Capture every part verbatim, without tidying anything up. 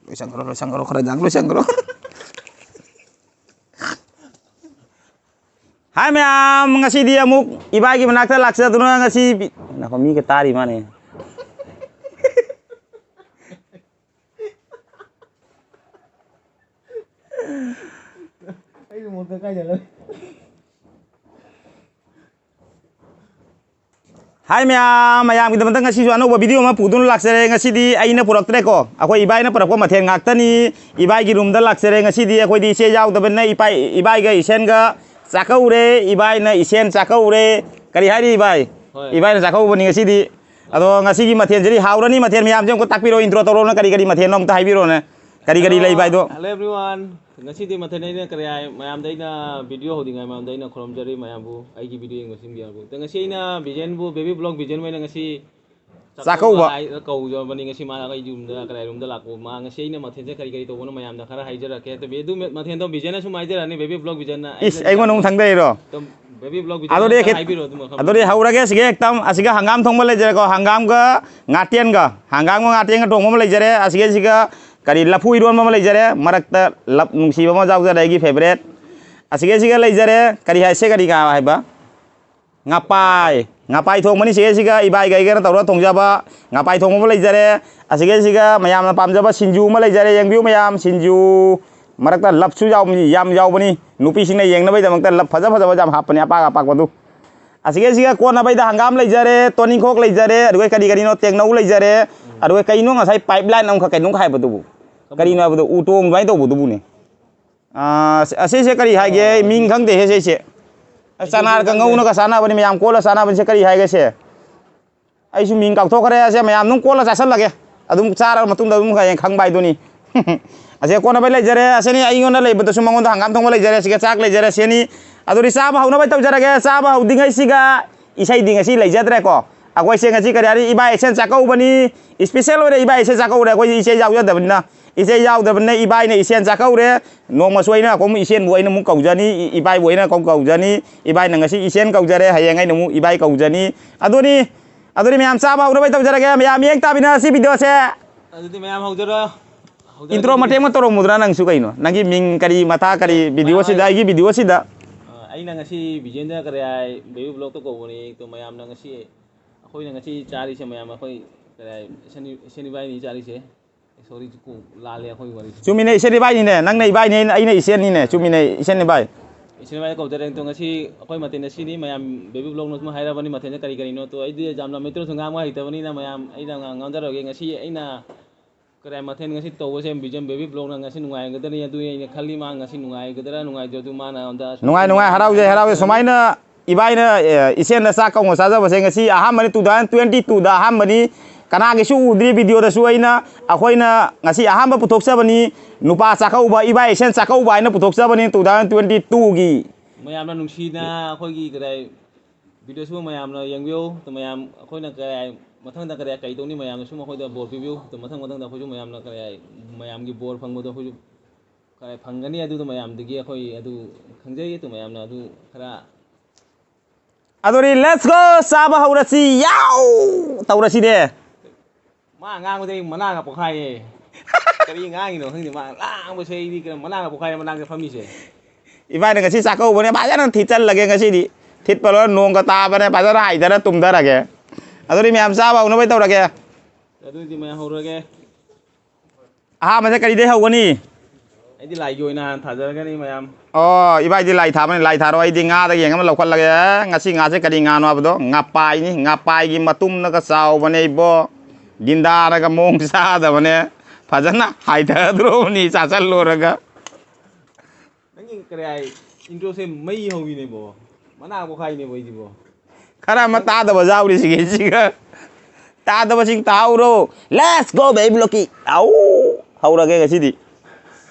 ꯂꯣꯏꯁꯟꯈ꯭ꯔꯣ, ꯂꯣꯏꯁꯟꯈ꯭ꯔꯣ, ꯈꯔ ꯌꯥꯝ ꯂꯣꯏꯁꯟꯈ꯭ꯔꯣ꯫ ꯍꯥꯏ ꯃꯌꯥꯝ, ꯉꯁꯤꯗꯤ ꯑꯃꯨꯛ ꯏꯕꯥꯏꯒꯤ ꯃꯅꯥꯛꯇ ꯂꯥꯛꯆꯗꯨꯅ ꯉꯁꯤ ꯕꯤ-, ꯉꯥꯏꯈꯣ, ꯃꯤꯒ ꯇꯥꯔꯤ ꯃꯥꯅꯦ꯫ ꯑꯩꯁꯨ ꯃꯨꯛꯇ ꯀꯥꯏꯗꯅ꯫ ꯍꯥꯏ ꯃꯌꯥꯝ, ꯃꯌꯥꯝꯒꯤꯗꯃꯛꯇ ꯉꯁꯤꯁꯨ ꯑꯅꯧꯕ video ꯑꯃ ꯄꯨꯗꯨꯅ ꯂꯥꯛꯆꯔꯦ꯫ ꯉꯁꯤꯗꯤ ꯑꯩꯅ ꯄꯨꯔꯛꯇ꯭ꯔꯦꯀꯣ, ꯑꯩꯈꯣꯏ ꯏꯕꯥꯏꯅ ꯄꯨꯔꯛꯄ ꯃꯊꯦꯜ ꯉꯥꯛꯇꯅꯤ꯫ ꯏꯕꯥꯏꯒꯤ roomꯗ ꯂꯥꯛꯆꯔꯦ꯫ ꯉꯁꯤꯗꯤ ꯑꯩꯈꯣꯏꯗꯤ ꯏꯆꯦ ꯌꯥꯎꯗꯕꯅꯤꯅ ꯏꯄꯥ-, ꯏꯕꯥꯏꯒ ꯏꯁꯦꯟꯒ ꯆꯥꯛꯀꯧꯔꯦ꯫ ꯏꯕꯥꯏꯅ ꯏꯁꯦꯟ ꯆꯥꯛꯀꯧꯔꯦ꯫ ꯀꯔꯤ ꯍꯥꯏꯔꯤ ꯏꯕꯥꯏ? ꯍꯣꯏ꯫ ꯏꯕꯥꯏꯅ ꯆꯥꯛꯀꯧꯕꯅꯤ ꯉꯁꯤꯗꯤ꯫ ꯑꯗꯣ ꯉꯁꯤꯒꯤ ꯃꯊꯦꯜꯁꯤꯗꯤ ꯍꯥꯎꯔꯅꯤ꯫ ꯃꯊꯦꯜ ꯃꯌꯥꯝꯁꯦ ꯑꯃꯨꯛꯇ ꯇꯥꯛꯄꯤꯔꯛꯑꯣ, intro ꯇꯧꯔꯛꯑꯣꯅ, ꯀꯔꯤ ꯀꯔꯤ ꯃꯊꯦꯜꯅꯣ ꯑꯝꯇ ꯍꯥꯏꯕꯤꯔꯛꯑꯣꯅꯦ꯫ ꯀꯔꯤ ꯀꯔꯤ ꯂꯩꯕ ꯍꯥꯏꯗꯣ? Hello everyone꯫ ꯉꯁꯤꯗꯤ ꯃꯊꯦꯜ ꯑꯩꯅ ꯀꯔꯤ ꯍꯥꯏ, ꯃꯌꯥꯝꯗ ꯑꯩꯅ video ꯍꯧꯗ꯭ꯔꯤꯉꯩ ꯃꯃꯥꯡꯗ ꯑꯩꯅ ꯈꯨꯔꯨꯝꯖꯔꯤ ꯃꯌꯥꯝꯕꯨ, ꯑꯩꯒꯤ video ꯌꯦꯡꯕꯁꯤꯡꯕꯨ ꯌꯥꯕꯨ꯫ ꯑꯗ ꯉꯁꯤ ꯑꯩꯅ ꯕꯤꯖꯦꯟꯕꯨ, baby vlog ꯕꯤꯖꯦꯟꯕꯨ ꯑꯩꯅ ꯉꯁꯤ ꯆꯥꯛꯀꯧꯕ꯫ ꯆꯥꯛꯀꯧꯕ ꯍꯥꯏ-, ꯀꯧꯖꯕꯅꯤ ꯉꯁꯤ ꯃꯥ ꯑꯩ ꯌꯨꯝꯗ, ꯀꯗꯥꯏ roomꯗ ꯂꯥꯛꯄ꯫ ꯃꯥ ꯉꯁꯤ ꯑꯩꯅ ꯃꯊꯦꯜꯁꯦ ꯀꯔꯤ ꯀꯔꯤ ꯇꯧꯕꯅꯣ ꯃꯌꯥꯝꯗ ꯈꯔ ꯍꯥꯏꯖꯔꯛꯀꯦ꯫ ꯑꯗꯨ ꯃꯊꯦꯜꯗꯣ ꯕꯤꯖꯦꯟꯅꯁꯨ ꯍꯥꯏꯖꯔꯛꯑꯅꯤ, baby vlog ꯕꯤꯖꯦꯟꯅ꯫ ꯏꯁ, ꯑꯩꯉꯣꯟꯗ ꯑꯃꯨꯛ ꯊꯪꯗꯩꯔꯣ? ꯑꯗꯨꯝ baby vlog ꯕꯤꯖꯦꯟꯅ ꯑꯗꯨꯗꯤ ꯈꯔ ꯈꯤꯠ-, ꯍꯥꯏꯕꯤꯔꯣ ꯑꯗꯨꯝ ꯃꯈꯜ ꯑꯗꯨꯗꯤ ꯃꯈꯜ꯫ ꯍꯧꯔꯒꯦ ꯁꯤꯒ ꯍꯦꯛꯇ꯫ ꯑꯁꯤꯒ ꯍꯪꯒꯥꯝ ꯊꯣꯡꯕ ꯂꯩꯖꯔꯦꯀꯣ, ꯍꯪꯒꯥꯝꯒ ꯉꯥꯇꯦꯟꯒ, ꯍꯪꯒꯥꯝꯒ ꯉꯥꯇꯦꯟꯒ ꯊꯣꯡꯕ ꯑꯃ ꯂꯩꯖꯔꯦ꯫ ꯑꯁꯤꯒ ꯁꯤꯒ ꯀꯔꯤ, ꯂꯐꯨ ꯏꯔꯣꯟꯕ ꯑꯃ ꯂꯩꯖꯔꯦ, ꯃꯔꯛꯇ ꯂꯞ ꯅꯨꯡꯁꯤꯕ ꯑꯃ ꯌꯥꯎꯖꯔꯦ, ꯑꯩꯒꯤ favourite꯫ ꯑꯁꯤꯒꯩꯁꯤꯒ ꯂꯩꯖꯔꯦ, ꯀꯔꯤ ꯍꯥꯏꯁꯦ, ꯀꯔꯤ ꯀꯥ ꯍꯥꯏꯕ? ꯉꯥꯄꯥꯏ꯫ ꯉꯥꯄꯥꯏ ꯊꯣꯡꯕꯅꯤ꯫ ꯁꯤꯒꯩꯁꯤꯒ ꯏꯕꯥꯏꯒ ꯑꯩꯒꯅ ꯇꯧꯔꯒ ꯊꯣꯡꯖꯕ ꯉꯥꯄꯥꯏ ꯊꯣꯡꯕ ꯑꯃ ꯂꯩꯖꯔꯦ꯫ ꯑꯁꯤꯒꯩꯁꯤꯒ ꯃꯌꯥꯝꯅ ꯄꯥꯝꯖꯕ ꯁꯤꯡꯖꯨ ꯑꯃ ꯂꯩꯖꯔꯦ꯫ ꯌꯦꯡꯕꯤꯌꯨ ꯃꯌꯥꯝ, ꯁꯤꯡꯖꯨ ꯃꯔꯛꯇ ꯂꯞꯁꯨ ꯌꯥꯎ-, ꯌꯥꯝ ꯌꯥꯎꯕꯅꯤ꯫ ꯅꯨꯄꯤꯁꯤꯡꯅ ꯌꯦꯡꯅꯕꯒꯤꯗꯃꯛꯇ ꯂꯞ ꯐꯖ ꯐꯖꯕ ꯌꯥꯝ ꯍꯥꯞꯄꯅꯤ, ꯑꯄꯥꯛ ꯑꯄꯥꯛꯄꯗꯨ꯫ ꯑꯁꯤꯒꯩꯁꯤꯒ ꯀꯣꯠꯅꯕꯩꯗ ꯍꯪꯒꯥꯝ ꯂꯩꯖꯔꯦ, ꯇꯣꯅꯤꯡꯈꯣꯛ ꯂꯩꯖꯔꯦ, ꯑꯗꯨꯒ ꯀꯔꯤ ꯀꯔꯤꯅꯣ, ꯇꯦꯡꯅꯧ ꯂꯩꯖꯔꯦ, ꯑꯗꯨꯒ ꯀꯩꯅꯣ ꯉꯁꯥꯏ pipeline ꯑꯃꯈꯛ ꯀꯩꯅꯣꯝ ꯍꯥꯏꯕꯗꯨꯕꯨ? ꯀꯔꯤꯅꯣ ꯍꯥꯏꯕꯗꯣ? ꯎꯇꯣꯡ ꯑꯗꯨꯃꯥꯏꯅ ꯇꯧꯕꯗꯨꯕꯨꯅꯦ꯫ ꯑꯥ, ꯑꯁꯤꯁꯦ ꯀꯔꯤ ꯍꯥꯏꯒꯦ? ꯑꯩ ꯃꯤꯡ ꯈꯪꯗꯦꯍꯦ ꯁꯤꯁꯦ꯫ ꯑꯁ, ꯆꯅꯥꯔꯒ ꯉꯧꯅꯒ ꯆꯥꯅꯕꯅꯤ, ꯃꯌꯥꯝ ꯀꯣꯠꯂ ꯆꯥꯅꯕꯅꯤ꯫ ꯁꯦ ꯀꯔꯤ ꯍꯥꯏꯒꯦ ꯁꯦ? ꯑꯩꯁꯨ ꯃꯤꯡ ꯀꯥꯎꯊꯣꯛꯈ꯭ꯔꯦ꯫ ꯁꯦ ꯃꯌꯥꯝ ꯑꯗꯨꯝ ꯀꯣꯠꯂ ꯆꯥꯁꯜꯂꯒꯦ꯫ ꯑꯗꯨꯝ ꯆꯥꯔ ꯃꯇꯨꯡꯗ ꯑꯗꯨꯝ ꯍꯌꯦꯡ ꯈꯪꯕ ꯍꯥꯏꯗꯨꯅꯤ꯫ ꯑꯁꯦ ꯀꯣꯠꯅꯕ ꯂꯩꯖꯔꯦ꯫ ꯑꯁꯤꯅꯤ ꯑꯩꯉꯣꯟꯗ ꯂꯩꯕꯗꯁꯨ ꯃꯉꯣꯟꯗ ꯍꯪꯒꯥꯝ ꯊꯣꯡꯕ ꯂꯩꯖꯔꯦ꯫ ꯁꯤꯒ ꯆꯥꯛ ꯂꯩꯖꯔꯦ꯫ ꯁꯤꯅꯤ꯫ ꯑꯗꯨꯗꯤ ꯆꯥꯕ ꯍꯧꯅꯕ ꯇꯧꯖꯔꯒꯦ꯫ ꯆꯥꯕ ꯍꯧꯗ꯭ꯔꯤꯉꯩꯁꯤꯒ ꯏꯁꯩꯗꯤ ꯉꯁꯤ ꯂꯩꯖꯗ꯭ꯔꯦꯀꯣ꯫ ꯑꯩꯈꯣꯏꯁꯦ ꯉꯁꯤ ꯀꯔꯤ ꯍꯥꯏꯅꯤ? ꯏꯕꯥꯏ ꯏꯁꯦꯟ ꯆꯥꯛꯀꯧꯕꯅꯤ꯫ Special ꯑꯣꯏꯅ ꯏꯕꯥꯏ ꯏꯁꯦꯟ ꯆꯥꯛꯀꯧꯔꯦ꯫ ꯑꯩꯈꯣꯏ ꯏꯆꯦ ꯌꯥꯎꯖꯗꯕꯅꯤꯅ꯫ ꯏꯆꯦ ꯌꯥꯎꯗꯕꯅꯤꯅ ꯏꯕꯥꯏꯅ ꯏꯁꯦꯟ ꯆꯥꯛꯀꯧꯔꯦ꯫ ꯅꯣꯡꯃꯁꯨ ꯑꯩꯅ ꯑꯩꯈꯣꯏ ꯏꯆꯦꯕꯨ ꯑꯩꯅ ꯑꯃꯨꯛ ꯀꯧꯖꯅꯤ, ꯏ-, ꯏꯕꯥꯏꯕꯨ ꯑꯩꯅ ꯀꯧ-, ꯀꯧꯖꯅꯤ꯫ ꯏꯕꯥꯏꯅ ꯉꯁꯤ ꯏꯆꯦꯟ ꯀꯧꯖꯔꯦ, ꯍꯌꯦꯡ ꯑꯩꯅ ꯑꯃꯨꯛ ꯏꯕꯥꯏ ꯀꯧꯖꯅꯤ꯫ ꯑꯗꯨꯅꯤ, ꯑꯗꯨꯅꯤ ꯃꯌꯥꯝ ꯆꯥꯕ ꯍꯧꯅꯕ ꯇꯧꯖꯔꯒꯦ꯫ ꯃꯌꯥꯝ ꯌꯦꯡ ꯇꯥꯕꯤꯅꯔꯁꯤ video ꯁꯦ꯫ ꯑꯗꯨꯗꯤ ꯃꯌꯥꯝ ꯍꯧꯖꯔꯣ꯫ ꯍꯧꯖꯤꯛ intro ꯃꯇꯦꯛ ꯑꯃ ꯇꯧꯔꯝꯃꯨꯗꯅ ꯅꯪꯁꯨ ꯀꯩꯅꯣ? ꯅꯪꯒꯤ ꯃꯤꯡ ꯀꯔꯤ ꯃꯊꯥ ꯀꯔꯤ video ꯁꯤꯗ, ꯑꯩꯒꯤ video ꯁꯤꯗ꯫ ꯑ, ꯑꯩꯅ ꯉꯁꯤ ꯕꯤꯖꯦꯟꯗ꯭ꯔ ꯀꯔꯤꯌꯥꯏ baby vlog ꯇ ꯀꯧꯕꯅꯤ꯫ ꯑꯗꯣ ꯃꯌꯥꯝꯅ ꯉꯁꯤ, ꯑꯩꯈꯣꯏꯅ ꯉꯁꯤ ꯆꯥꯔꯤꯁꯦ ꯃꯌꯥꯝ, ꯑꯩꯈꯣꯏ ꯀꯔꯤꯌꯥꯏ ꯏꯁꯦꯟ, ꯏꯁꯦꯟ ꯏꯕꯥꯏꯅꯤ ꯆꯥꯔꯤꯁꯦ꯫ Sorry, ꯀꯣꯛ ꯂꯥꯜꯂꯦ ꯑꯩꯈꯣꯏ ꯋꯥꯔꯤꯁꯦ꯫ ꯆꯨꯝꯃꯤꯅꯦ, ꯏꯁꯦꯟ ꯏꯕꯥꯏꯅꯤꯅꯦ꯫ ꯅꯪꯅ ꯏꯕꯥꯏꯅꯤ, ꯑꯩꯅ, ꯑꯩꯅ ꯏꯁꯦꯟꯅꯤꯅꯦ꯫ ꯆꯨꯝꯃꯤꯅꯦ, ꯏꯁꯦꯟ ꯏꯕꯥꯏ꯫ ꯏꯁꯦꯟ ꯏꯕꯥꯏ ꯀꯧꯖꯔꯦ꯫ ꯑꯗꯣ ꯉꯁꯤ ꯑꯩꯈꯣꯏ ꯃꯊꯦꯜ ꯑꯁꯤꯅꯤ꯫ ꯃꯌꯥꯝ baby vlog ꯅ ꯁꯨꯝ ꯍꯥꯏꯔꯕꯅꯤ ꯃꯊꯦꯜꯁꯦ ꯀꯔꯤ ꯀꯔꯤꯅꯣ꯫ ꯑꯗꯣ ꯑꯩꯗꯤ ꯌꯥꯝꯅ ꯃꯩꯇꯩꯂꯣꯟꯁꯨ ꯉꯥꯡꯕ ꯍꯩꯇꯕꯅꯤꯅ ꯃꯌꯥꯝ ꯑꯩꯅ ꯉꯥꯡ-, ꯉꯥꯡꯖꯔꯒꯦ꯫ ꯉꯁꯤ ꯑꯩꯅ ꯀꯔꯤ ꯃꯊꯦꯜ ꯉꯁꯤ ꯇꯧꯕꯁꯦ ꯕꯤꯖꯦꯟ baby vlog ꯅ ꯉꯁꯤ ꯅꯨꯡꯉꯥꯏꯒꯗ꯭ꯔꯅꯤ꯫ ꯑꯗꯨ ꯑꯩꯅ ꯈꯜꯂꯤ ꯃꯥ ꯉꯁꯤ ꯅꯨꯡꯉꯥꯏꯒꯗ꯭ꯔꯥ ꯅꯨꯡꯉꯥꯏꯇ꯭ꯔꯥ꯫ ꯑꯗꯨ ꯃꯥꯅ ꯑꯩꯉꯣꯟꯗ ꯅꯨꯡꯉꯥꯏ, ꯅꯨꯡꯉꯥꯏ, ꯍꯔꯥꯎꯖꯩ, ꯍꯔꯥꯎꯖꯩ꯫ ꯁꯨꯃꯥꯏꯅ ꯏꯕꯥꯏꯅ, ꯑꯦ, ꯏꯆꯦꯟꯗ ꯆꯥꯛ ꯀꯧꯅ ꯆꯥꯖꯕꯁꯦ ꯉꯁꯤ ꯑꯍꯥꯟꯕꯅꯤ, two thousand twenty two ꯗ ꯑꯍꯥꯟꯕꯅꯤ꯫ ꯀꯅꯥꯒꯤꯁꯨ ꯎꯗ꯭ꯔꯤ video ꯗꯁꯨ ꯑꯩꯅ, ꯑꯩꯈꯣꯏꯅ ꯉꯁꯤ ꯑꯍꯥꯟꯕ ꯄꯨꯊꯣꯛꯆꯕꯅꯤ꯫ ꯅꯨꯄꯥ ꯆꯥꯛꯀꯧꯕ, ꯏꯕꯥꯏ ꯏꯆꯦꯟ ꯆꯥꯛꯀꯧꯕ ꯍꯥꯏꯅ ꯄꯨꯊꯣꯛꯆꯕꯅꯤ two thousand twenty two ꯒꯤ꯫ ꯃꯌꯥꯝꯅ ꯅꯨꯡꯁꯤꯅ ꯑꯩꯈꯣꯏꯒꯤ ꯀꯗꯥꯏ video ꯁꯨ ꯃꯌꯥꯝꯅ ꯌꯦꯡꯕꯤꯌꯨ꯫ ꯑꯗꯨ ꯃꯌꯥꯝ ꯑꯩꯈꯣꯏꯅ ꯀꯗꯥꯏ ꯃꯊꯪꯗ ꯀꯗꯥꯏ ꯀꯩ ꯇꯧꯅꯤ ꯃꯌꯥꯝꯅꯁꯨ ꯃꯈꯣꯏꯗ ꯕꯣꯔ ꯄꯤꯕꯤꯌꯨ꯫ ꯑꯗꯨ ꯃꯊꯪ ꯃꯊꯪꯗ ꯑꯩꯈꯣꯏꯁꯨ ꯃꯌꯥꯝꯅ ꯀꯗꯥꯏ ꯃꯌꯥꯝꯒꯤ ꯕꯣꯔ ꯐꯪꯕꯗꯣ ꯑꯩꯈꯣꯏꯁꯨ ꯀꯗꯥꯏ ꯐꯪꯒꯅꯤ꯫ ꯑꯗꯨꯗꯣ ꯃꯌꯥꯝꯗꯒꯤ ꯑꯩꯈꯣꯏ ꯑꯗꯨ ꯈꯪꯖꯩ꯫ ꯑꯗꯨ ꯃꯌꯥꯝꯅ ꯑꯗꯨ ꯈꯔ ꯑꯗꯨꯗꯤ let's go! ꯆꯥꯕ ꯍꯧꯔꯁꯤ! ꯌꯥꯎ! ꯇꯧꯔꯁꯤꯅꯦ! ꯃꯥ ꯉꯥꯡꯕꯗ ꯑꯩ ꯃꯅꯥꯒ ꯄꯣꯛꯈꯥꯏꯌꯦ꯫ ꯀꯔꯤ ꯉꯥꯡꯉꯤꯅꯣ ꯈꯪꯗꯦ꯫ ꯃꯥ ꯂꯥꯡꯕꯁꯦ ꯑꯩꯗꯤ ꯀꯩꯅꯣ ꯃꯅꯥꯒ ꯄꯣꯛꯈꯥꯏꯔꯦ ꯃꯅꯥꯛꯇ ꯐꯝꯃꯤꯁꯦ꯫ ꯏꯕꯥꯏꯅ ꯉꯁꯤ ꯆꯥꯛꯀꯧꯕꯅꯦ ꯐꯖꯅ ꯊꯤꯠꯆꯜꯂꯒꯦ ꯉꯁꯤꯗꯤ꯫ ꯊꯤꯠꯄ ꯂꯣꯏꯔ ꯅꯣꯡꯒ ꯇꯥꯕꯅꯦ ꯐꯖꯅ ꯍꯥꯏꯗꯔ ꯇꯨꯝꯊꯔꯒꯦ꯫ ꯑꯗꯨꯗꯤ ꯃꯌꯥꯝ ꯆꯥꯕ ꯍꯧꯅꯕ ꯇꯧꯔꯒꯦ꯫ ꯑꯗꯨꯗꯤ ꯃꯌꯥꯝ ꯍꯧꯔꯒꯦ꯫ ꯑꯍꯥꯟꯕꯁꯦ ꯀꯔꯤꯗꯩ ꯍꯧꯒꯅꯤ? ꯑꯩꯗꯤ ꯂꯥꯏꯒꯤ ꯑꯣꯏꯅ ꯍꯥꯟꯅ ꯊꯥꯖꯔꯒꯅꯤ ꯃꯌꯥꯝ꯫ ꯑꯣ, ꯏꯕꯥꯏꯗꯤ ꯂꯥꯏ ꯊꯥꯕꯅꯤ꯫ ꯂꯥꯏ ꯊꯥꯔꯣ, ꯑꯩꯗꯤ ꯉꯥꯗ ꯌꯦꯡ ꯑꯃ ꯂꯧꯈꯠꯂꯒꯦ꯫ ꯉꯁꯤ ꯉꯥꯁꯦ ꯀꯔꯤ ꯉꯥꯅꯣ ꯍꯥꯏꯕꯗꯣ? ꯉꯥꯄꯥꯏꯅꯤ꯫ ꯉꯥꯄꯥꯏꯒꯤ ꯃꯇꯨꯝꯅꯒ ꯆꯥꯎꯕꯅꯦ ꯏꯕꯣ꯫ ꯒꯤꯟꯗꯥꯅꯒ ꯃꯑꯣꯡ ꯆꯥꯗꯕꯅꯦ꯫ ꯐꯖꯅ ꯍꯥꯏꯊꯗ꯭ꯔꯣꯕꯅꯤ ꯆꯥꯁꯜꯂꯨꯔꯒ꯫ ꯅꯪꯒꯤ ꯀꯔꯤ ꯍꯥꯏ, intro ꯁꯦ ꯃꯩ ꯍꯧꯕꯤꯅꯦꯕꯣ꯫ ꯃꯅꯥ ꯄꯣꯛꯈꯥꯏꯅꯦꯕꯣ ꯑꯩꯗꯤꯕꯣ꯫ ꯈꯔ ꯑꯃ ꯇꯥꯗꯕ ꯌꯥꯎꯔꯤ ꯁꯤꯒꯤ, ꯁꯤꯒ꯫ ꯇꯥꯗꯕꯁꯤꯡ ꯇꯥꯍꯧꯔꯣ꯫ Let's go, baby ꯂꯣꯀꯤ꯫ ꯑꯧ! ꯍꯧꯔꯒꯦ ꯉꯁꯤꯗꯤ꯫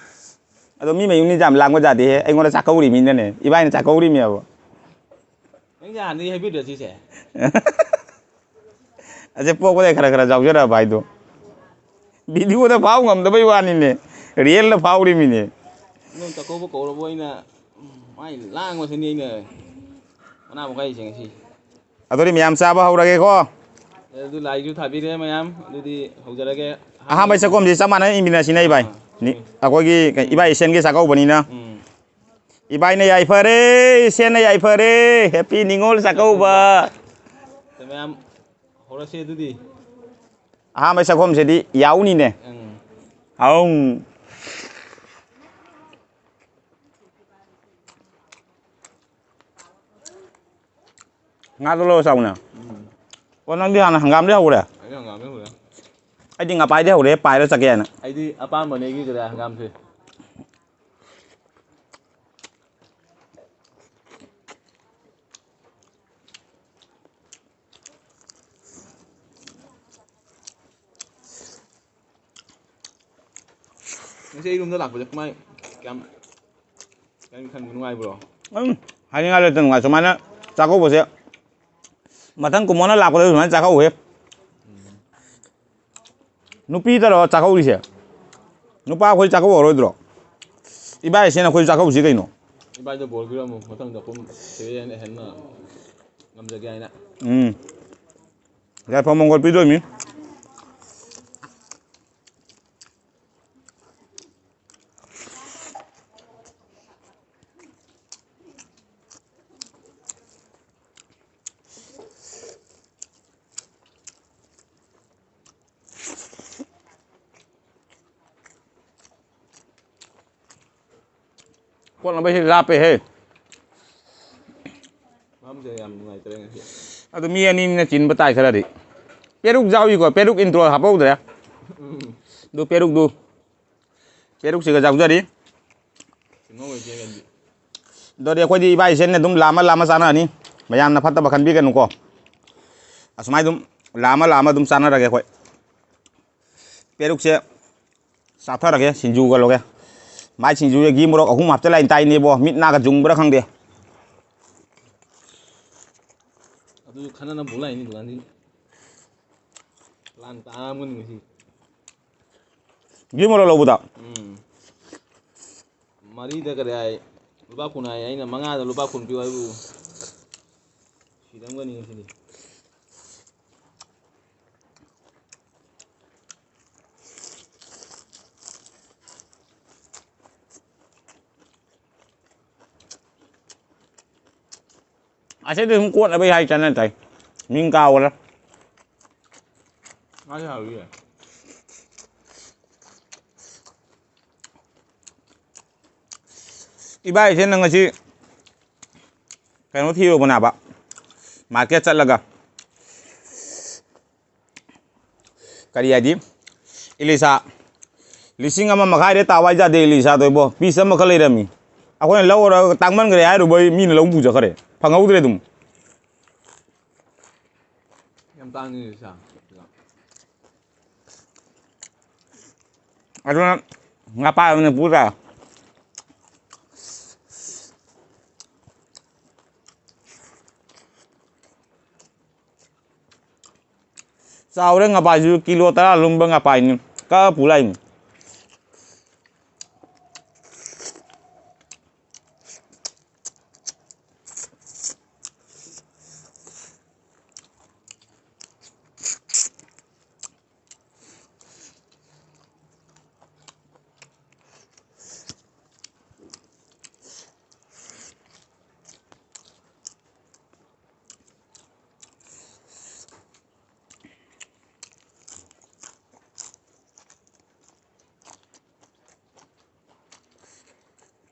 ꯑꯗꯣ ꯃꯤ ꯃꯌꯨꯝꯅꯤꯗꯤ ꯌꯥꯝ ꯂꯥꯡꯕ ꯌꯥꯗꯦꯍꯦ꯫ ꯑꯩꯉꯣꯟꯗ ꯆꯥꯛꯀꯧꯔꯤ ꯃꯤꯅꯅꯦ꯫ ꯏꯕꯥꯏꯅ ꯆꯥꯛꯀꯧꯔꯤꯃꯦꯕ꯫ ꯅꯪꯁꯦ ꯍꯥꯟꯅꯗꯒꯤ ꯍꯥꯏꯕꯤꯗ꯭ꯔꯣ ꯁꯤꯁꯦ? ꯑꯁꯦ ꯄꯣꯛꯄꯗꯩ ꯈꯔ ꯈꯔ ꯌꯥꯎꯖꯔꯛꯑꯕ ꯍꯥꯏꯗꯣ꯫ Video ꯗ ꯐꯥꯎ ꯉꯝꯗꯕꯩ ꯋꯥꯅꯤꯅꯦ꯫ Real ꯗ ꯐꯥꯎꯔꯤꯃꯤꯅꯦ꯫ ꯅꯪ ꯆꯥꯛꯀꯧꯕ ꯀꯧꯔꯕ ꯑꯩꯅ ꯃꯥꯏ ꯂꯥꯡꯕꯁꯤꯅꯤ ꯑꯩꯅ ꯃꯅꯥ ꯄꯣꯛꯈꯥꯏꯔꯤꯁꯦ ꯉꯁꯤ꯫ ꯑꯗꯨꯗꯤ ꯃꯌꯥꯝ ꯆꯥꯕ ꯍꯧꯔꯒꯦꯀꯣ꯫ ꯑꯗꯨ ꯂꯥꯏꯁꯨ ꯊꯥꯕꯤꯔꯦ ꯃꯌꯥꯝ꯫ ꯑꯗꯨꯗꯤ ꯍꯧꯖꯔꯒꯦ꯫ ꯑꯍꯥꯟꯕꯩ ꯆꯥꯛꯈꯨꯝꯁꯤ ꯆꯞ ꯃꯥꯟꯅꯅ ꯏꯟꯕꯤꯅꯁꯤꯅꯦ, ꯏꯕꯥꯏ꯫ ꯑꯥ, ꯅꯤ-, ꯎꯝ꯫ ꯑꯩꯈꯣꯏꯒꯤ ꯀꯩ-, ꯏꯕꯥꯏ ꯏꯁꯦꯟꯒꯤ ꯆꯥꯛꯀꯧꯕꯅꯤꯅ꯫ ꯎꯝ꯫ ꯏꯕꯥꯏꯅ ꯌꯥꯏꯐꯔꯦ, ꯏꯁꯦꯟꯅ ꯌꯥꯏꯐꯔꯦ, ꯍꯦꯄꯤ ꯅꯤꯉꯣꯜ ꯆꯥꯛꯀꯧꯕ꯫ ꯃꯌꯥꯝ ꯍꯧꯔꯁꯦ ꯑꯗꯨꯗꯤ꯫ ꯑꯍꯥꯟꯕꯩ ꯆꯥꯛꯈꯨꯝꯁꯤꯗꯤ ꯌꯥꯎꯅꯤꯅꯦ꯫ ꯎꯝ꯫ ꯑꯧ꯫ ꯉꯥꯗꯣ ꯂꯧꯔ ꯆꯥꯎꯅ꯫ ꯎꯝ꯫ ꯑꯣ, ꯅꯪꯗꯤ ꯍꯥꯟꯅ ꯍꯪꯒꯥꯝꯗꯩ ꯍꯧꯔꯦ? ꯑꯩꯗꯤ ꯍꯪꯒꯥꯝꯗꯩ ꯍꯧꯔꯦ꯫ ꯑꯩꯗꯤ ꯉꯄꯥꯏꯗꯩ ꯍꯧꯔꯦ, ꯄꯥꯏꯔ ꯆꯠꯀꯦ ꯍꯥꯏꯅ꯫ ꯑꯩꯗꯤ ꯑꯄꯥꯝꯕꯅꯦ ꯑꯩꯒꯤ ꯀꯗꯥꯏ ꯍꯪꯒꯥꯝꯁꯦ꯫ ꯉꯁꯤ ꯑꯩ ꯔꯨꯝꯗ ꯂꯥꯛꯄꯁꯦ ꯀꯃꯥꯏ, ꯀꯌꯥꯝ, ꯀꯌꯥꯝ ꯈꯟꯕ ꯅꯨꯡꯉꯥꯏꯕ꯭ꯔꯣ? ꯑꯗꯨꯝ ꯍꯥꯏꯅꯤꯡꯉꯥꯏ ꯂꯩꯇꯅ ꯅꯨꯡꯉꯥꯏ꯫ ꯁꯨꯃꯥꯏꯅ ꯆꯥꯛꯀꯧꯕꯁꯦ ꯃꯊꯪ ꯀꯨꯝꯃꯣꯅ ꯂꯥꯛꯄꯗ ꯁꯨꯃꯥꯏꯅ ꯆꯥꯛꯀꯧꯋꯦ꯫ ꯅꯨꯄꯤꯗꯔꯣ ꯆꯥꯛꯀꯧꯔꯤꯁꯦ? ꯅꯨꯄꯥ ꯑꯩꯈꯣꯏ ꯆꯥꯛꯀꯧꯔꯔꯣꯏꯗ꯭ꯔꯣ? ꯏꯕꯥꯏꯁꯤꯅ ꯑꯩꯈꯣꯏ ꯆꯥꯛꯀꯧꯁꯤ ꯀꯩꯅꯣ? ꯏꯕꯥꯏꯗ ꯕꯣꯔ ꯄꯤꯔꯝꯃꯣ, ꯃꯊꯪꯗ ꯄꯨꯝ ꯁꯦꯔꯦꯟ ꯑꯍꯟꯅ ꯉꯝꯖꯒꯦ ꯍꯥꯏꯅ꯫ ꯎꯝ꯫ ꯌꯥꯏꯐ ꯃꯪꯒꯣꯜ ꯄꯤꯗꯣꯏꯅꯤ꯫ ꯀꯣꯠꯅꯕꯁꯤ ꯂꯥꯞꯄꯦꯍꯦ꯫ ꯃꯝꯁꯦ ꯌꯥꯝ ꯅꯨꯡꯉꯥꯏꯇ꯭ꯔꯦ ꯉꯁꯤ꯫ ꯑꯗꯨ ꯃꯤ ꯑꯅꯤꯅ ꯆꯤꯟꯕ ꯇꯥꯏ ꯈꯔꯗꯤ꯫ ꯄꯦꯔꯨꯛ ꯌꯥꯎꯏꯀꯣ, ꯄꯦꯔꯨꯛ intro ꯍꯥꯞꯍꯧꯗ꯭ꯔꯦ꯫ ꯎꯝ꯫ ꯑꯗꯨ ꯄꯦꯔꯨꯛꯇꯨ, ꯄꯦꯔꯨꯛꯁꯤꯒ ꯌꯥꯎꯖꯔꯤ꯫ ꯁꯤꯡꯍꯧ ꯂꯩꯇꯦ ꯀꯩꯅꯣ꯫ ꯑꯗꯨꯗꯤ ꯑꯩꯈꯣꯏꯗꯤ ꯏꯕꯥꯏ ꯏꯁꯦꯟꯅ ꯑꯗꯨꯝ ꯂꯥꯝꯃ ꯂꯥꯝꯃ ꯆꯥꯅꯔꯅꯤ꯫ ꯃꯌꯥꯝꯅ ꯐꯠꯇꯕ ꯈꯟꯕꯤꯒꯅꯨꯀꯣ꯫ ꯑꯁꯨꯃꯥꯏ ꯑꯗꯨꯝ ꯂꯥꯝꯃ ꯂꯥꯝꯃ ꯑꯗꯨꯝ ꯆꯥꯅꯔꯒꯦ ꯑꯩꯈꯣꯏ꯫ ꯄꯦꯔꯨꯛꯁꯦ ꯆꯥꯊꯔꯒꯦ, ꯁꯤꯡꯖꯨꯒ ꯂꯧꯒꯦ꯫ ꯃꯥꯏ ꯁꯤꯡꯖꯨꯁꯦ ꯘꯤ ꯃꯣꯔꯣꯛ ꯑꯍꯨꯝ ꯍꯥꯞꯆꯤꯜꯂꯛꯏ ꯇꯥꯏꯅꯦꯕꯣ, ꯃꯤꯠ ꯅꯥꯒ ꯖꯨꯡꯕ꯭ꯔꯥ ꯈꯪꯗꯦ꯫ ꯑꯗꯨꯁꯨ ꯈꯟꯅꯅ ꯄꯨ ꯂꯥꯛꯏꯅꯤ ꯗꯨꯀꯥꯟꯗꯒꯤ꯫ ꯂꯥꯟ ꯇꯥꯔꯝꯒꯅꯤ ꯉꯁꯤ꯫ ꯘꯤ ꯃꯣꯔꯣꯛ ꯂꯧꯕꯗ꯫ ꯎꯝ꯫ ꯃꯔꯤꯗ ꯀꯔꯤ ꯍꯥꯏ? ꯂꯨꯄꯥ ꯀꯨꯟ ꯍꯥꯏ, ꯑꯩꯅ ꯃꯉꯥꯗ ꯂꯨꯄꯥ ꯀꯨꯟ ꯄꯤꯌꯨ ꯍꯥꯏꯕꯕꯨ꯫ ꯁꯤꯔꯝꯒꯅꯤ ꯉꯁꯤꯗꯤ꯫ ꯑꯁꯤꯗꯤ ꯁꯨꯝ ꯀꯣꯠꯅꯕꯩ ꯍꯥꯏ ꯆꯥꯅ ꯇꯥꯏ꯫ ꯃꯤꯡ ꯀꯥꯎꯈ꯭ꯔꯦ꯫ ꯃꯥꯗꯤ ꯍꯥꯎꯏꯌꯦ꯫ ꯏꯕꯥꯏꯁꯦ ꯅꯪ ꯉꯁꯤ ꯀꯩꯅꯣ ꯊꯤꯔꯨꯕꯅꯦꯕ, ꯃꯥꯔꯀꯦꯠ ꯆꯠꯂꯒ꯫ ꯀꯔꯤ ꯍꯥꯏꯗꯤ, ꯏꯂꯤꯁꯥ ꯂꯤꯁꯤꯡ ꯑꯃ ꯃꯈꯥꯏꯗ ꯇꯥꯎ ꯍꯥꯏꯖꯥꯗꯦ ꯏꯂꯤꯁꯥꯗꯣ ꯏꯕꯣ, ꯄꯤꯁ ꯑꯃꯈꯛ ꯂꯩꯔꯝꯃꯤ꯫ ꯑꯩꯈꯣꯏꯅ ꯂꯧꯔꯒ ꯇꯥꯡꯃꯟꯈ꯭ꯔꯦ ꯍꯥꯏꯔꯨꯕꯩ ꯃꯤꯅ ꯂꯧ ꯄꯨꯖꯈ꯭ꯔꯦ, ꯐꯪꯍꯧꯗ꯭ꯔꯦ ꯑꯗꯨꯝ꯫ ꯌꯥꯝ ꯇꯥꯡꯉꯤ ꯏꯂꯤꯁꯥ꯫ ꯑꯗꯨꯅ ꯉꯥꯄꯥꯏ ꯑꯣꯏꯅ ꯄꯨ ꯇꯥꯔꯦ꯫ ꯆꯥꯎꯔꯦ ꯉꯄꯥꯏꯁꯤꯁꯨ, ꯀꯤꯂꯣ ꯇꯔꯥ ꯂꯨꯝꯕ ꯉꯄꯥꯏꯅꯤ, ꯀꯛꯑ ꯄꯨ ꯂꯥꯛꯏꯅꯤ꯫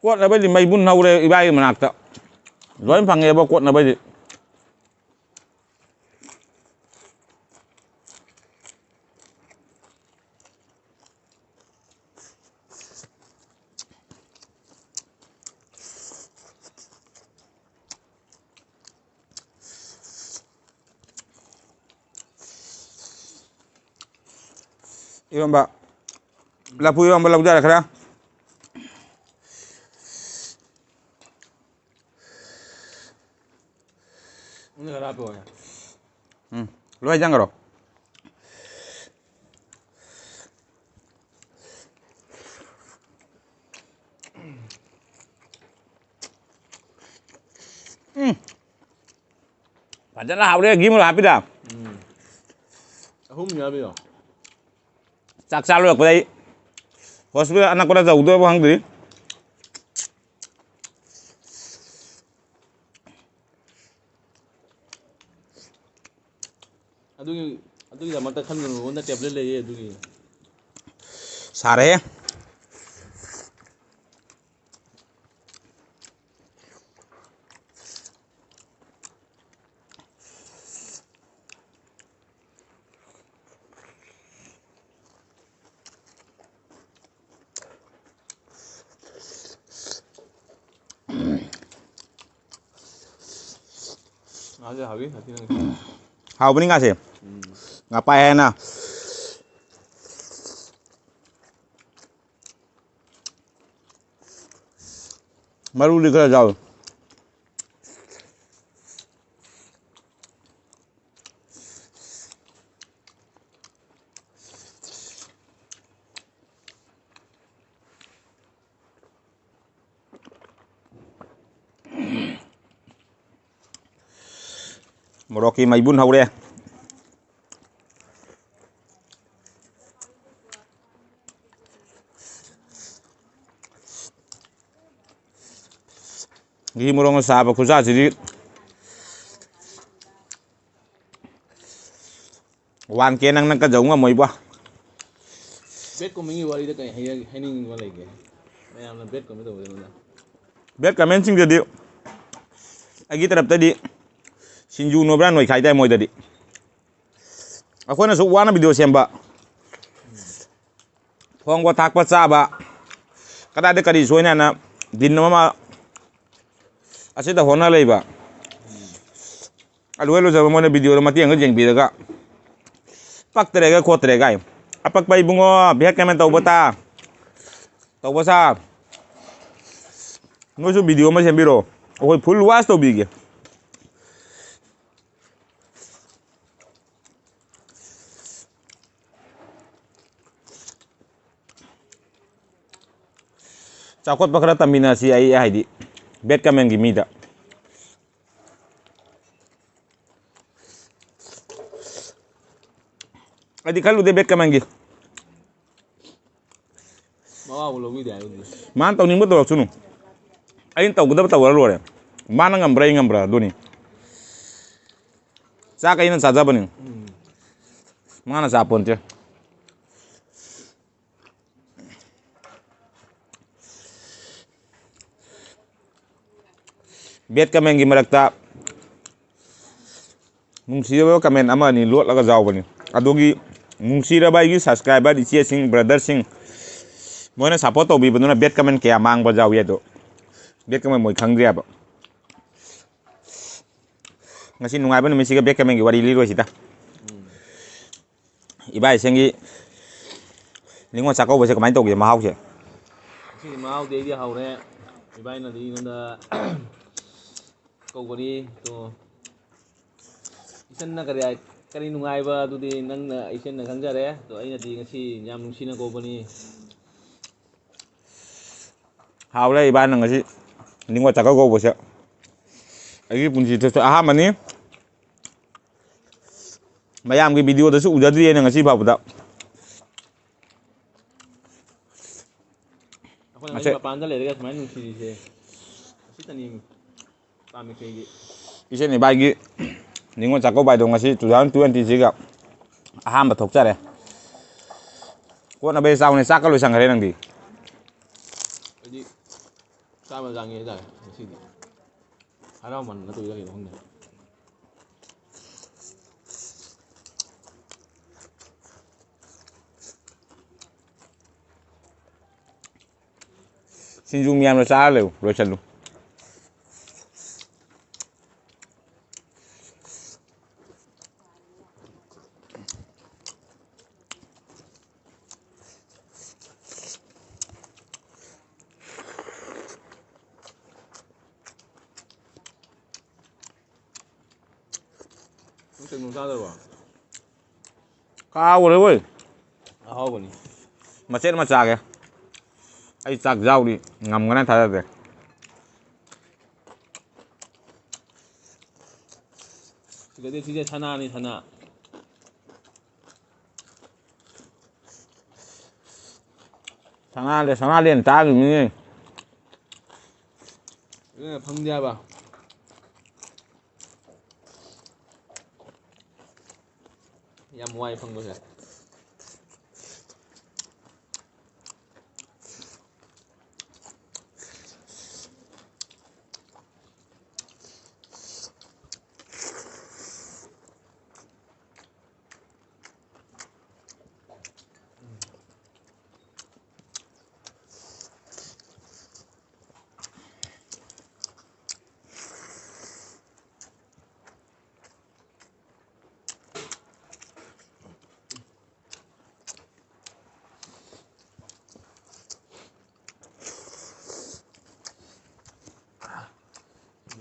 ꯀꯣꯠꯅꯕꯩꯗꯤ ꯃꯩꯕꯨꯟ ꯍꯧꯔꯦ ꯏꯕꯥꯏꯒꯤ ꯃꯅꯥꯛꯇ꯫ ꯂꯣꯏ ꯐꯪꯉꯦꯕ ꯀꯣꯠꯅꯕꯩꯗꯤ꯫ ꯏꯔꯣꯝꯕ, ꯂꯐꯨ ꯏꯔꯣꯝꯕ ꯂꯧꯖꯔꯦ ꯈꯔ꯫ ꯎꯝ, ꯂꯣꯏ ꯆꯪꯈ꯭ꯔꯣ꯫ ꯎꯝ꯫ ꯐꯖꯅ ꯍꯥꯎꯔꯦ, ꯘꯤ ꯃꯣꯔꯣꯛ ꯍꯥꯞꯄꯤꯗ꯫ ꯎꯝ꯫ ꯑꯍꯨꯝ ꯌꯥꯎꯔꯤꯔꯣ? ꯆꯥꯛ ꯆꯥ ꯂꯣꯏꯔꯛꯄꯗ ꯑꯩ ꯍꯣꯁꯄꯤꯇꯥꯜ ꯑꯅꯛꯄꯗ ꯇꯧꯗꯣꯏꯕ ꯈꯪꯗ꯭ꯔꯤ꯫ ꯑꯗꯨꯒꯤꯗꯃꯛꯇ ꯈꯟꯒꯅꯨ, ꯑꯩꯉꯣꯟꯗ tablet ꯂꯩꯌꯦ ꯑꯗꯨꯒꯤ꯫ ꯁꯥꯔꯦꯍꯦ꯫ ꯉꯥꯁꯦ ꯍꯥꯎꯋꯤ, ꯉꯥꯁꯤ ꯅꯪꯒꯤ꯫ ꯍꯥꯎꯕꯅꯤ ꯉꯥꯁꯦ꯫ ꯎꯝ꯫ ꯉꯥꯄꯥꯏ ꯍꯥꯏꯅ꯫ ꯃꯔꯨꯗꯤ ꯈꯔ ꯌꯥꯎꯏ꯫ ꯃꯣꯔꯣꯛꯀꯤ ꯃꯩꯕꯨꯟ ꯍꯧꯔꯦ꯫ ꯘꯤ ꯃꯣꯔꯣꯛꯅ ꯁꯥꯕ ꯈꯨꯠꯁꯥꯁꯤꯗꯤ꯫ One K ꯅꯪꯅ ꯀꯟꯖꯧ ꯉꯝꯃꯣꯏꯕꯣ꯫ Bad comment ꯒꯤ ꯋꯥꯔꯤꯗ ꯀꯩ ꯍꯥꯏ-, ꯍꯥꯏꯅꯤꯡꯕ ꯂꯩꯒꯦ? ꯃꯌꯥꯝꯅ bad comment ꯇꯧꯕꯗ ꯑꯩꯉꯣꯟꯗ꯫ Bad comment ꯁꯤꯡꯗꯗꯤ ꯑꯩꯒꯤ ꯇꯔꯞꯇꯗꯤ ꯁꯤꯡꯖꯨ ꯅꯣꯏꯕ꯭ꯔꯥ ꯅꯣꯏꯈꯥꯏꯗꯥꯏ ꯃꯣꯏꯗꯗꯤ꯫ ꯑꯩꯈꯣꯏꯅ ꯑꯁꯨꯛ ꯋꯥꯅ video ꯁꯦꯝꯕ, ꯊꯣꯡꯕ ꯊꯥꯛꯄ ꯆꯥꯕ, ꯀꯗꯥꯏꯗ ꯀꯔꯤ ꯁꯣꯏꯅ ꯍꯥꯏꯅ ꯗꯤꯟ ꯑꯃ ꯑꯁꯤꯗ ꯍꯣꯠꯅ ꯂꯩꯕ꯫ ꯑꯂꯨ ꯂꯨꯖꯕ ꯃꯣꯏꯅ video ꯗꯣ ꯃꯇꯦꯛ ꯑꯃ ꯌꯦꯡꯕꯤꯔꯒ ꯄꯛꯇ꯭ꯔꯦꯒ ꯈꯣꯠꯇ꯭ꯔꯦꯒ ꯍꯥꯏ꯫ ꯑꯄꯛꯄ ꯏꯕꯨꯡꯉꯣ, bad comment ꯇꯧꯕ ꯇꯥ-, ꯇꯧꯕ ꯁꯥ꯫ ꯅꯣꯏꯁꯨ video ꯑꯃ ꯁꯦꯝꯕꯤꯔꯛꯑꯣ, ꯑꯩꯈꯣꯏ full watch ꯇꯧꯕꯤꯒꯦ꯫ ꯆꯥꯎꯈꯠꯄ ꯈꯔ ꯇꯝꯃꯤꯟꯅꯁꯤ, ꯑꯩ ꯍꯥꯏꯗꯤ bad comment ꯒꯤ ꯃꯤꯗ꯫ ꯑꯩꯗꯤ ꯈꯜꯂꯨꯗꯦ bad comment ꯒꯤ꯫ ꯃꯋꯥꯕꯨ ꯂꯧꯕꯤꯗꯦ ꯍꯥꯏꯕꯗꯨꯗ꯫ ꯃꯥꯅ ꯇꯧꯅꯤꯡꯕ ꯇꯧꯔꯛꯁꯅꯨ꯫ ꯑꯩꯅ ꯇꯧꯒꯗꯕ ꯇꯧꯔ ꯂꯣꯏꯔꯦ꯫ ꯃꯥꯅ ꯉꯝꯕ꯭ꯔꯥ ꯑꯩ ꯉꯝꯕ꯭ꯔꯥ ꯑꯗꯨꯅꯤ꯫ ꯆꯥꯛ ꯑꯩꯅ ꯆꯥꯖꯕꯅꯤ꯫ ꯎꯝ꯫ ꯃꯥꯅ ꯆꯥꯄꯣꯟꯇꯦ꯫ Bad commentꯀꯤ ꯃꯔꯛꯇ ꯅꯨꯡꯁꯤꯔꯕ comment ꯑꯃ ꯑꯅꯤ ꯂꯣꯠꯂꯒ ꯌꯥꯎꯕꯅꯤ꯫ ꯑꯗꯨꯒꯤ ꯅꯨꯡꯁꯤꯔꯕ ꯑꯩꯒꯤ subscriber ꯏꯆꯦꯁꯤꯡ, brotherꯁꯤꯡ, ꯃꯣꯏꯅ support ꯇꯧꯕꯤꯕꯗꯨꯅ bad comment ꯀꯌꯥ ꯃꯥꯡꯕ ꯌꯥꯎꯏ꯫ ꯑꯗꯣ bad comment ꯃꯣꯏ ꯈꯪꯗ꯭ꯔꯦꯕ꯫ ꯉꯁꯤ ꯅꯨꯡꯉꯥꯏꯕ ꯅꯨꯃꯤꯠꯁꯤꯒ bad commentꯀꯤ ꯋꯥꯔꯤ ꯂꯤꯔꯣꯏꯁꯤꯗ꯫ ꯏꯕꯥꯏꯁꯤꯡꯒꯤ ꯅꯤꯉꯣꯜ ꯆꯥꯛꯀꯧꯕꯁꯦ ꯀꯃꯥꯏꯅ ꯇꯧꯒꯦ, ꯃꯍꯥꯎꯁꯦ? ꯉꯁꯤꯗꯤ ꯃꯍꯥꯎꯗꯤ ꯑꯩꯗꯤ ꯍꯧꯔꯦ꯫ ꯏꯕꯥꯏꯅꯗꯤ ꯑꯩꯉꯣꯟꯗ ꯀꯧꯕꯅꯤ꯫ ꯑꯗꯣ ꯏꯆꯟꯅ ꯀꯔꯤ ꯍꯥꯏ-, ꯀꯔꯤ ꯅꯨꯡꯉꯥꯏꯕ ꯑꯗꯨꯗꯤ ꯅꯪꯅ, ꯏꯆꯟꯅ ꯈꯪꯖꯔꯦ꯫ ꯑꯗꯣ ꯑꯩꯅꯗꯤ ꯉꯁꯤ ꯌꯥꯝ ꯅꯨꯡꯁꯤꯅ ꯀꯧꯕꯅꯤ꯫ ꯍꯥꯎꯔꯦ ꯏꯕꯥꯅ ꯉꯁꯤ ꯅꯤꯉꯣꯜ ꯆꯥꯛꯀꯧ ꯀꯧꯕꯁꯦ꯫ ꯑꯩꯒꯤ ꯄꯨꯟꯁꯤꯗꯁꯨ ꯑꯍꯥꯟꯕꯅꯤ꯫ ꯃꯌꯥꯝꯒꯤ videoꯗꯁꯨ ꯎꯖꯗ꯭ꯔꯤꯑꯅ ꯉꯁꯤ ꯐꯥꯎꯕꯗ꯫ ꯑꯩꯈꯣꯏꯅ ꯉꯁꯤ ꯃꯄꯥꯟꯗ ꯂꯩꯔꯒ ꯁꯨꯃꯥꯏꯅ ꯅꯨꯡꯁꯤꯔꯤꯁꯦ ꯑꯁꯤꯇꯅꯤ꯫ ꯄꯥꯝꯃꯤꯈꯩꯒꯤ꯫ ꯏꯆꯦ ꯏꯕꯥꯏꯒꯤ ꯅꯤꯉꯣꯜ ꯆꯥꯛꯀꯧꯕ ꯍꯥꯏꯗꯣ ꯉꯁꯤ two thousand twentyꯁꯤꯒ ꯑꯍꯥꯟꯕ ꯊꯣꯛꯆꯔꯦ꯫ ꯀꯣꯠꯅꯕꯩ ꯆꯥꯎꯅ ꯆꯥꯛꯀ ꯂꯣꯏꯁꯟꯈ꯭ꯔꯦ ꯅꯪꯗꯤ꯫ ꯑꯩꯗꯤ ꯆꯥꯕ ꯆꯥꯡꯉꯦ ꯍꯥꯏꯇꯥꯔꯦ ꯉꯁꯤꯗꯤ꯫ ꯍꯔꯥꯎꯃꯟꯗꯅ ꯇꯧꯔꯤꯔ ꯀꯩꯅꯣ ꯈꯪꯗꯦ꯫ ꯁꯤꯡꯖꯨ ꯃꯌꯥꯝꯗꯣ ꯆꯥꯔ ꯂꯩꯌꯨ, ꯂꯣꯏꯁꯜꯂꯨ꯫ ꯅꯪ ꯀꯩꯅꯣ ꯆꯥꯗ꯭ꯔꯕꯣ? ꯀꯥꯎꯒ꯭ꯔꯦ ꯍꯣꯏ꯫ ꯑꯍꯥꯎꯕꯅꯤ꯫ ꯃꯆꯦꯠ ꯑꯃ ꯆꯥꯒꯦ꯫ ꯑꯩ ꯆꯥꯛ ꯆꯥꯎꯗꯤ ꯉꯝꯒꯅꯤ ꯊꯥꯖꯗꯦ꯫ ꯁꯤꯗꯗꯤ ꯁꯤꯁꯦ ꯁꯅꯥꯅꯤ, ꯁꯅꯥ꯫ ꯁꯅꯥꯗ ꯁꯅꯥꯗ ꯍꯦꯟꯅ ꯇꯥꯡꯉꯤꯃꯤꯅꯦ꯫ ꯑꯗꯨꯅ ꯐꯪꯗꯦ ꯍꯥꯏꯕ꯫ ꯌꯥꯝ ꯌꯥꯝ ꯋꯥꯏ ꯐꯪꯕꯁꯦ꯫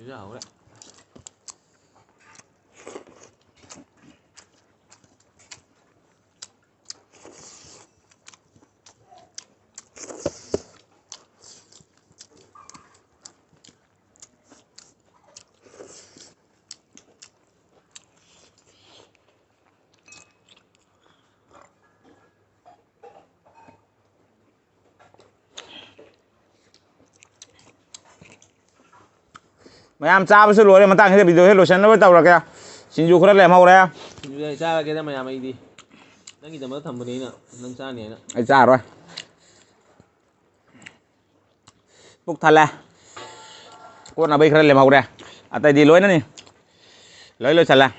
ꯁꯤꯁꯨ ꯍꯥꯎꯔꯦ꯫ ꯃꯌꯥꯝ ꯆꯥꯕꯁꯨ ꯂꯣꯏꯔꯦ, ꯃꯇꯥꯡꯁꯤꯗ video ꯁꯦ ꯂꯣꯏꯁꯤꯟꯅꯕ ꯇꯧꯔꯒꯦ꯫ ꯁꯤꯡꯖꯨ ꯈꯔ ꯂꯦꯝꯍꯧꯔꯦ꯫ ꯁꯤꯡꯖꯨ ꯑꯩ ꯆꯥꯔꯒꯦꯗ ꯃꯌꯥꯝ, ꯑꯩꯗꯤ ꯅꯪꯒꯤꯗꯃꯛ ꯊꯝꯕꯅꯤ ꯑꯩꯅ, ꯅꯪ ꯆꯥꯅꯤ ꯍꯥꯏꯅ꯫ ꯑꯩ ꯆꯥꯔꯣꯏ꯫ ꯄꯨꯛ ꯊꯜꯂꯦ꯫ ꯀꯣꯠꯅꯕꯩ ꯈꯔ ꯂꯦꯝꯍꯧꯔꯦ꯫ ꯑꯇꯩꯗꯤ ꯂꯣꯏꯅꯅꯤ꯫ ꯂꯣꯏ ꯂꯣꯏꯁꯜꯂꯦ꯫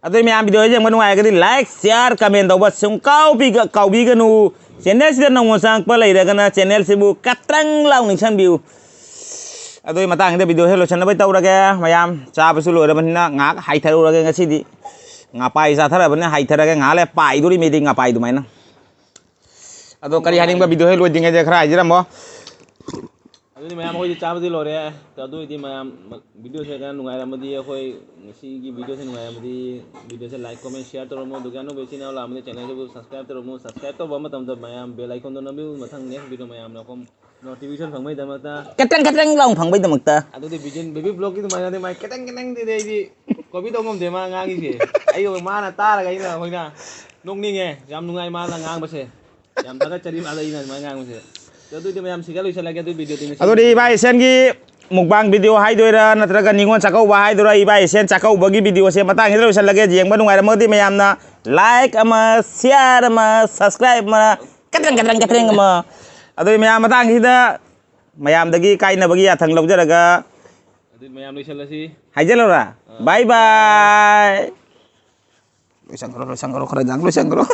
ꯑꯗꯨ ꯃꯌꯥꯝ video ꯁꯦ ꯌꯦꯡꯕ ꯅꯨꯡꯉꯥꯏꯔꯒꯗꯤ like, share, comment ꯇꯧꯕ ꯁꯨꯡꯀꯥꯎ ꯄꯤꯒ-, ꯀꯥꯎꯕꯤꯒꯅꯨ꯫ Channel ꯁꯤꯗ ꯅꯧꯅ ꯆꯪꯉꯛꯄ ꯂꯩꯔꯒꯅ channel ꯁꯤꯕꯨ ꯀꯇ꯭ꯔꯪ ꯂꯥꯎ ꯅꯤꯡꯁꯤꯡꯕꯤꯌꯨ꯫ ꯑꯗꯨꯒꯤ ꯃꯇꯥꯡꯁꯤꯗ video ꯁꯦ ꯂꯣꯏꯁꯤꯟꯅꯕ ꯇꯧꯔꯒꯦ꯫ ꯃꯌꯥꯝ ꯆꯥꯕꯁꯨ ꯂꯣꯏꯔꯕꯅꯤꯅ ꯉꯥꯏꯍꯥꯛ ꯍꯥꯏꯊꯔꯨꯔꯒꯦ ꯉꯁꯤꯗꯤ꯫ ꯉꯥꯄꯥꯏ ꯆꯥꯊꯔꯕꯅꯤꯅ ꯍꯥꯏꯊꯔꯒꯦ꯫ ꯉꯥꯏꯍꯥꯛ ꯂꯩꯔ ꯄꯥꯏꯗꯣꯔꯤꯃꯤꯗꯤ ꯉꯥꯄꯥꯏ ꯑꯗꯨꯃꯥꯏꯅ꯫ ꯑꯗꯣ ꯀꯔꯤ ꯍꯥꯏꯅꯤꯡꯕ video ꯍꯦꯛ ꯂꯣꯏꯗ꯭ꯔꯤꯉꯩꯗ ꯈꯔ ꯍꯥꯏꯖꯔꯝꯃꯣ꯫ ꯑꯗꯨꯗꯤ ꯃꯌꯥꯝ ꯑꯩꯈꯣꯏꯗꯤ ꯆꯥꯕꯗꯤ ꯂꯣꯏꯔꯦ꯫ ꯑꯗꯨ ꯑꯣꯏꯗꯤ ꯃꯌꯥꯝ video ꯁꯦ ꯀꯌꯥ ꯅꯨꯡꯉꯥꯏꯔꯝꯃꯗꯤ, ꯑꯩꯈꯣꯏ ꯉꯁꯤꯒꯤ video ꯁꯦ ꯅꯨꯡꯉꯥꯏꯔꯝꯃꯗꯤ video ꯁꯦ like, comment, share ꯇꯧꯔꯝꯃꯣ꯫ ꯑꯗꯨꯒ ꯑꯅꯧꯕ ꯏꯆꯤꯟ ꯏꯅꯥꯎ ꯂꯥꯛꯑꯝꯃꯗꯤ channel ꯁꯤꯕꯨ subscribe ꯇꯧꯔꯝꯃꯣ꯫ Subscribe ꯇꯧꯕ ꯃꯇꯝꯗ ꯃꯌꯥꯝ bell icon ꯗꯣ ꯅꯝꯕꯤꯌꯨ꯫ ꯃꯊꯪ next video ꯃꯌꯥꯝꯅ ꯀꯣꯝ notification ꯐꯪꯕꯒꯤꯗꯃꯛꯇ꯫ ꯀꯇ꯭ꯔꯪ ꯀꯇ꯭ꯔꯪ ꯂꯥꯎ ꯐꯪꯕꯒꯤꯗꯃꯛꯇ꯫ ꯑꯗꯨꯗꯤ ꯕꯤꯖꯤꯟ ꯕꯦꯕꯤ ꯕ꯭ꯂꯣꯛꯀꯤ ꯑꯗꯨꯃꯥꯏꯅꯗꯤ ꯃꯥꯏ ꯀꯇꯪ ꯀꯇꯪꯗꯨꯗꯤ ꯑꯩꯗꯤ copy ꯇꯧ ꯉꯝꯗꯦ ꯃꯥ ꯉꯥꯡꯉꯤꯁꯦ꯫ ꯑꯩ ꯃꯥꯅ ꯇꯥꯔꯒ ꯑꯩꯅ ꯑꯩꯈꯣꯏꯅ ꯅꯣꯛꯅꯤꯡꯉꯦ꯫ ꯌꯥꯝ ꯅꯨꯡꯉꯥꯏ ꯃꯥꯅ ꯉꯥꯡꯕꯁꯦ꯫ ꯌꯥꯝ ꯊꯥꯒꯠꯆꯔꯤ ꯃꯥꯗ ꯑꯩꯅ ꯑꯗꯨꯃꯥꯏꯅ ꯉꯥꯡꯕꯁꯦ꯫ ꯑꯗꯨꯗꯤ ꯃꯌꯥꯝ ꯁꯤꯒ ꯂꯣꯏꯁꯤꯜꯂꯒꯦ ꯑꯗꯨ video ꯗꯤ ꯉꯁꯤ꯫ ꯑꯗꯨꯗꯤ ꯏꯕꯥꯏ ꯏꯁꯦꯟꯒꯤ mukbang video ꯍꯥꯏꯗꯣꯏꯔꯥ ꯅꯠꯇ꯭ꯔꯒ ꯅꯤꯉꯣꯜ ꯆꯥꯛꯀꯧꯕ ꯍꯥꯏꯗꯣꯏꯔꯥ, ꯏꯕꯥꯏ ꯏꯁꯦꯟ ꯆꯥꯛꯀꯧꯕꯒꯤ video ꯁꯦ ꯃꯇꯥꯡꯁꯤꯗ ꯂꯣꯏꯁꯤꯜꯂꯒꯦ꯫ ꯌꯦꯡꯕ ꯅꯨꯡꯉꯥꯏꯔꯝꯃꯒꯗꯤ ꯃꯌꯥꯝꯅ Like ꯑꯃ, share ꯑꯃ, subscribe ꯑꯃ, ꯀꯇ꯭ꯔꯪ ꯀꯇ꯭ꯔꯪ ꯀꯇ꯭ꯔꯪ ꯑꯃ꯫ ꯑꯗꯨꯗꯤ ꯃꯌꯥꯝ, ꯃꯇꯥꯡꯁꯤꯗ ꯃꯌꯥꯝꯗꯒꯤ ꯀꯥꯏꯅꯕꯒꯤ ꯌꯥꯊꯪ ꯂꯧꯖꯔꯒ ꯑꯗꯨꯗꯤ ꯃꯌꯥꯝ ꯂꯣꯏꯁꯤꯜꯂꯁꯤ꯫ ꯍꯥꯏꯖꯜꯂꯨꯔꯥ? Bye bye. ꯂꯣꯏꯁꯟꯈ꯭ꯔꯣ, ꯂꯣꯏꯁꯟꯈ꯭ꯔꯣ, ꯈꯔ ꯌꯥꯝ ꯂꯣꯏꯁꯟꯈ꯭ꯔꯣ꯫